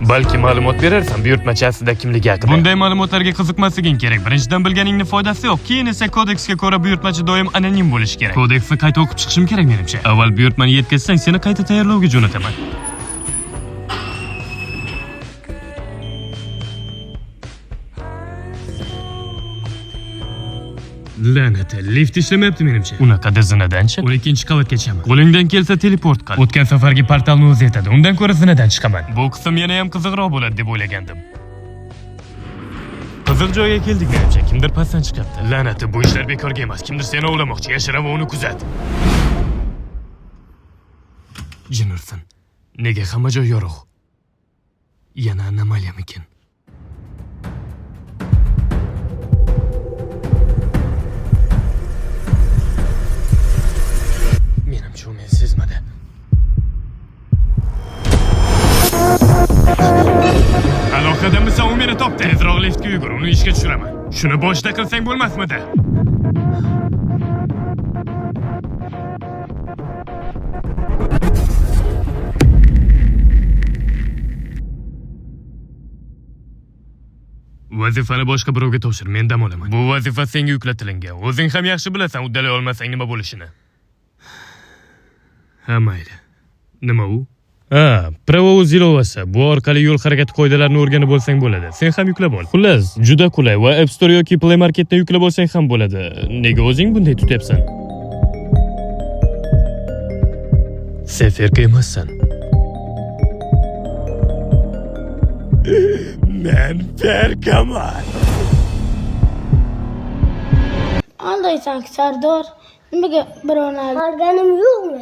Balki ma'lumot berarsan buyurtmachi aslida kimligi haqida. Bunday ma'lumotlarga qiziqmasliging kerak. Birinchidan bilganingni foydasi yo'q. Keyin esa kodeksga ko'ra buyurtmachi doim anonim bo'lishi kerak. Kodeksni qayta o'qib chiqishim kerak menimcha. Avval buyurtmani yetkazsang, seni qayta tayyorlovga jo'nataman. La'nati, lift ishlamayapti menimcha. Unaqada zinadanchi? 12-qavatgachami? Qo'lingdan kelsa teleport qil. O'tgan safargi portalni o'zi yetadi. Undan ko'ra zinadan chiqaman. Bu qism yana ham qiziqroq bo'ladi deb o'ylagandim. Qiziq joyga keldik menimcha. Kimdir pastdan chiqyapti. La'nati, bu ishlar bekorga emas. Kimdir seni ovlamoqchi. Yashirin va uni kuzat. Jin ursin. Nega hamma joy yorug'? Yana anomaliyamikin? Menimcha u meni sezmadi. Aloqadamisan, u meni topdi. Tezroq liftga yugur, uni ishga tushiraman. Shuni boshida qilsang bo'lmasmidi? Vazifani boshqa birovga topshir, men dam olaman. Bu vazifa senga yuklatilingan. O'zing ham yaxshi bilasan, uddalay olmasang nima bo'lishini. Ha, mayli. Nima u? Ha, Pravo ilovasi. Bu orqali yo'l harakati qoidalarini o'rganib olsang bo'ladi. Sen ham yuklab ol. Xullas, juda qulay va App Store yoki Play Marketdan yuklab olsang ham bo'ladi. Nega o'zing bunday tutyapsan? Seferka emassan. Men Ferkaman. Aldaysan Sardor. Nimaga birovni Olganim yo'qmi?